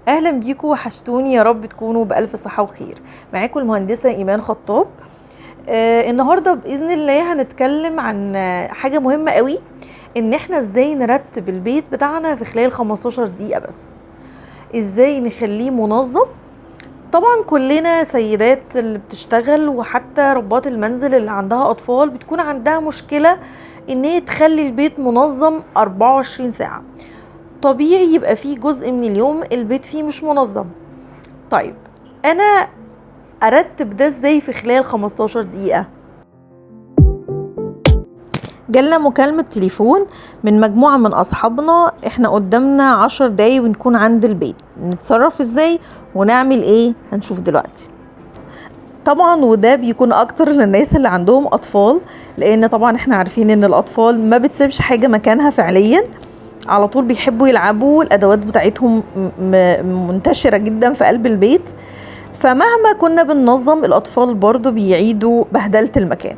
اهلا بيكم، وحشتوني، يا رب تكونوا بالف صحة وخير. معاكم المهندسه ايمان خطاب. النهارده باذن الله هنتكلم عن حاجة مهمة قوي، ان احنا ازاي نرتب البيت بتاعنا في خلال 15 دقيقة بس، ازاي نخليه منظم. طبعا كلنا سيدات اللي بتشتغل وحتى ربات المنزل اللي عندها اطفال بتكون عندها مشكلة ان هي تخلي البيت منظم 24 ساعة. طبيعي يبقى فيه جزء من اليوم البيت فيه مش منظم. طيب انا ارتب ده ازاي في خلال 15 دقيقة؟ جالنا مكالمة تليفون من مجموعة من أصحابنا، احنا قدامنا 10 دقايق ونكون عند البيت، نتصرف ازاي ونعمل ايه؟ هنشوف دلوقتي. طبعا وده بيكون اكتر للناس اللي عندهم اطفال، لان طبعا احنا عارفين ان الاطفال ما بتسيبش حاجة مكانها فعليا، على طول بيحبوا يلعبوا، الادوات بتاعتهم منتشرة جدا في قلب البيت، فمهما كنا بننظم الاطفال برضو بيعيدوا بهدلة المكان.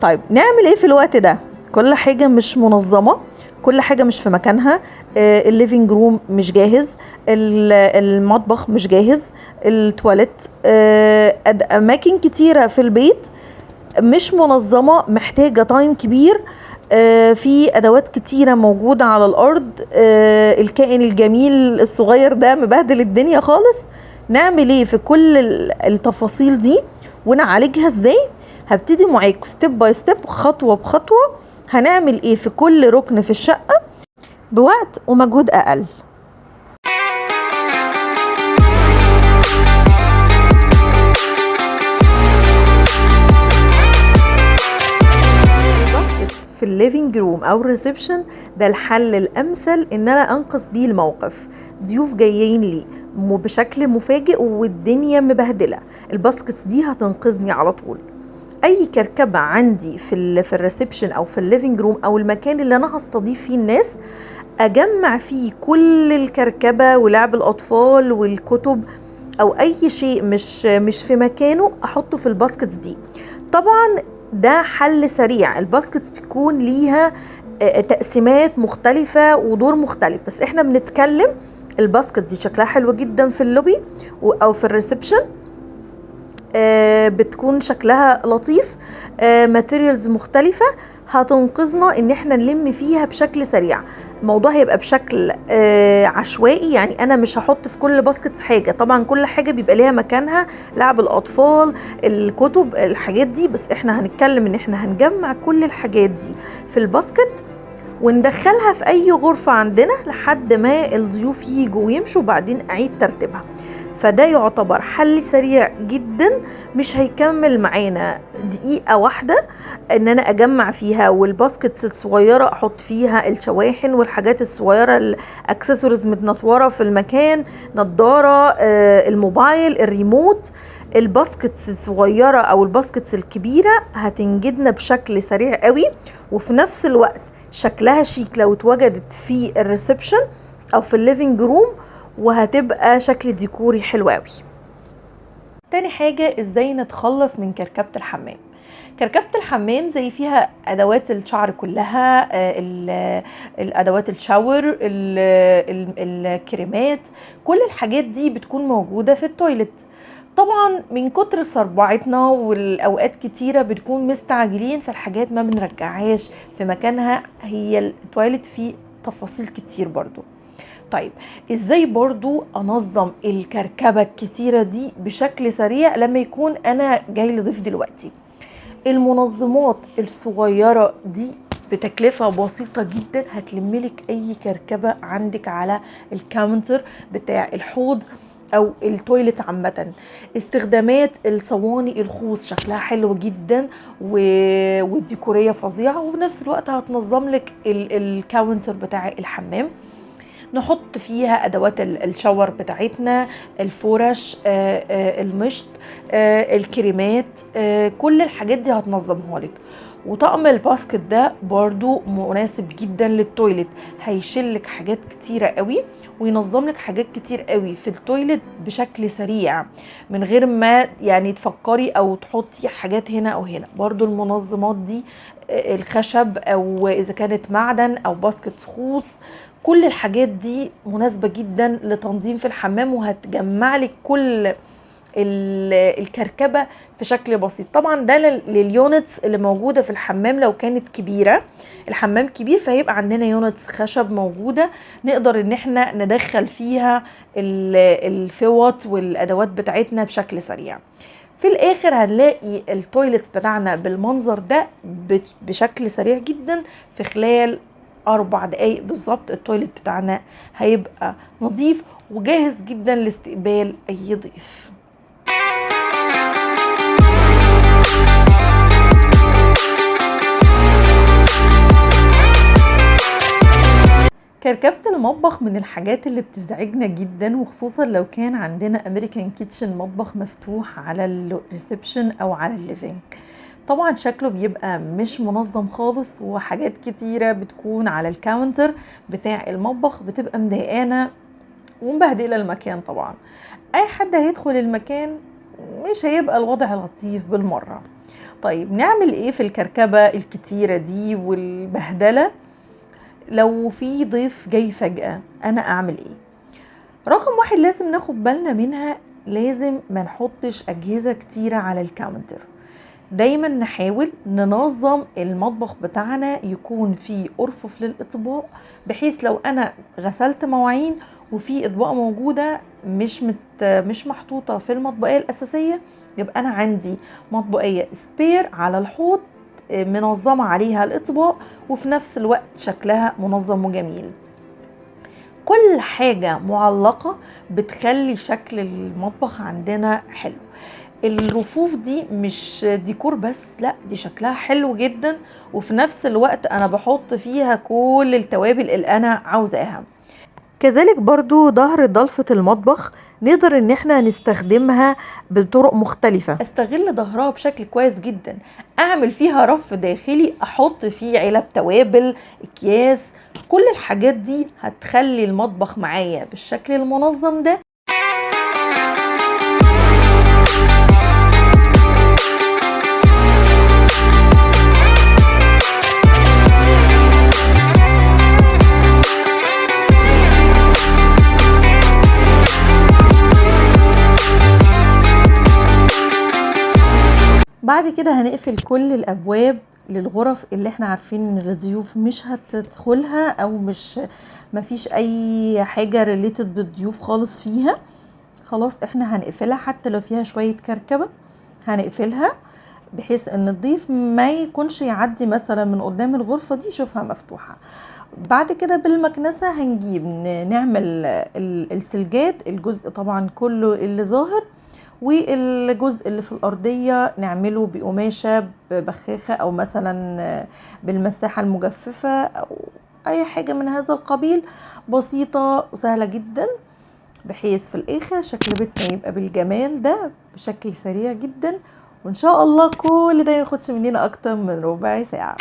طيب نعمل ايه في الوقت ده؟ كل حاجة مش منظمة، كل حاجة مش في مكانها، ال living room مش جاهز، المطبخ مش جاهز، التواليت، اماكن كتيرة في البيت مش منظمة، محتاجة time كبير، في ادوات كتيرة موجودة على الارض، الكائن الجميل الصغير ده مبهدل الدنيا خالص. نعمل ايه في كل التفاصيل دي ونعالجها ازاي؟ هبتدي معاكم step by step، خطوة بخطوة، هنعمل ايه في كل ركن في الشقة بوقت ومجهود اقل. في ال living room او ال reception ده الحل الامثل ان انا انقذ بيه الموقف. ضيوف جايين لي بشكل مفاجئ والدنيا مبهدله، ال baskets دي هتنقذني على طول. اي كركبه عندي في ال reception او في ال living room او المكان اللي انا هستضيف فيه الناس، اجمع فيه كل الكركبه ولعب الاطفال والكتب او اي شيء مش في مكانه احطه في ال baskets دي. طبعا ده حل سريع، ال baskets بيكون ليها تقسيمات مختلفة ودور مختلف، بس احنا بنتكلم ال baskets دي شكلها حلو جدا في اللوبي او في ال reception، بتكون شكلها لطيف، materials مختلفة هتنقذنا ان احنا نلم فيها بشكل سريع. الموضوع هيبقى بشكل عشوائي، يعني انا مش هحط في كل basket حاجة، طبعا كل حاجة بيبقى ليها مكانها، لعب الاطفال، الكتب، الحاجات دي، بس احنا هنتكلم ان احنا هنجمع كل الحاجات دي في ال basket وندخلها في اي غرفة عندنا لحد ما الضيوف ييجوا ويمشوا، وبعدين اعيد ترتيبها. فده يعتبر حل سريع جدا، مش هيكمل معانا دقيقة واحدة ان انا اجمع فيها، وال baskets الصغيرة احط فيها الشواحن والحاجات الصغيرة، الاكسسوارز متنطورة في المكان، نظارة، الموبايل، الريموت. ال baskets الصغيرة او ال baskets الكبيرة هتنجدنا بشكل سريع قوي، وفي نفس الوقت شكلها شيك لو اتوجدت في ال reception او في ال living room، وهتبقى شكل ديكوري حلو قوي. تاني حاجة، ازاي نتخلص من كركبة الحمام. كركبة الحمام زي فيها ادوات الشعر كلها، الادوات ال shower، الكريمات، كل الحاجات دي بتكون موجودة في ال toilet. طبعا من كتر صربعتنا والاوقات كتيرة بتكون مستعجلين، فالحاجات ما بنرجعهاش في مكانها. هي ال toilet فيه تفاصيل كتير برضو. طيب ازاي برضو انظم الكركبة الكتيرة دي بشكل سريع لما يكون انا جاي لضيف دلوقتي؟ المنظمات الصغيرة دي بتكلفة بسيطة جدا هتلملك اي كركبة عندك على ال counter بتاع الحوض او ال toilet عامة. استخدامات الصواني الخوص شكلها حلو جدا والديكورية فظيعة، وفي نفس الوقت هتنظم لك ال counter بتاع الحمام. نحط فيها ادوات ال shower بتاعتنا، الفرش، المشط، الكريمات، كل الحاجات دي هتنظمها لك. وطقم ال basket ده برضو مناسب جدا لل toilet، هيشيلك حاجات كتيرة قوي وينظم لك حاجات كتير قوي في ال toilet بشكل سريع من غير ما يعني تفكري او تحطي حاجات هنا او هنا. برضو المنظمات دي الخشب او اذا كانت معدن او basket خوص، كل الحاجات دي مناسبة جدا لتنظيم في الحمام، وهتجمع لك كل الكركبة في شكل بسيط. طبعا ده لل units اللي موجودة في الحمام، لو كانت كبيرة، الحمام كبير، فهيبقى عندنا units خشب موجودة نقدر ان احنا ندخل فيها الفوط والادوات بتاعتنا بشكل سريع. في الاخر هنلاقي ال toilet بتاعنا بالمنظر ده بشكل سريع جدا، في خلال 4 دقايق بالظبط ال toilet بتاعنا هيبقى نظيف وجاهز جدا لاستقبال اي ضيف. كركبة المطبخ من الحاجات اللي بتزعجنا جدا، وخصوصا لو كان عندنا American kitchen، مطبخ مفتوح على ال reception او على ال living. طبعا شكله بيبقى مش منظم خالص، وحاجات كتيرة بتكون على ال counter بتاع المطبخ بتبقى مضايقانا ومبهدله المكان. طبعا اي حد هيدخل المكان مش هيبقى الوضع لطيف بالمرة. طيب نعمل ايه في الكركبة الكتيرة دي والبهدلة؟ لو في ضيف جاي فجأة انا اعمل ايه؟ رقم 1 لازم ناخد بالنا منها، لازم ما نحطش اجهزة كتيرة على ال counter. دايما نحاول ننظم المطبخ بتاعنا يكون فيه ارفف للاطباق، بحيث لو انا غسلت مواعين وفي اطباق موجودة مش محطوطة في المطبقية الاساسية، يبقى انا عندي مطبقية spare على الحوض منظمة عليها الاطباق، وفي نفس الوقت شكلها منظم وجميل. كل حاجة معلقة بتخلي شكل المطبخ عندنا حلو. الرفوف دي مش ديكور بس، لا دي شكلها حلو جدا، وفي نفس الوقت انا بحط فيها كل التوابل اللي انا عاوزاها. كذلك برضو ظهر ضلفة المطبخ نقدر ان احنا نستخدمها بطرق مختلفة. استغل ظهرها بشكل كويس جدا، اعمل فيها رف داخلي، احط فيه علب توابل، اكياس، كل الحاجات دي هتخلي المطبخ معايا بالشكل المنظم ده. بعد كده هنقفل كل الابواب للغرف اللي احنا عارفين ان الضيوف مش هتدخلها، او مش مفيش اي حاجة related بالضيوف خالص فيها. خلاص احنا هنقفلها، حتى لو فيها شوية كركبة هنقفلها، بحيث ان الضيف ما يكونش يعدي مثلا من قدام الغرفة دي يشوفها مفتوحة. بعد كده بالمكنسة هنجيب نعمل السلجات، الجزء طبعا كله اللي ظاهر، والجزء اللي في الأرضية نعمله بقماشة ببخاخة، أو مثلا بالمساحة المجففة، أو أي حاجة من هذا القبيل، بسيطة وسهلة جدا، بحيث في الآخر شكل بيتنا يبقى بالجمال ده بشكل سريع جدا. وإن شاء الله كل ده ياخدش مننا أكتر من ربع ساعة.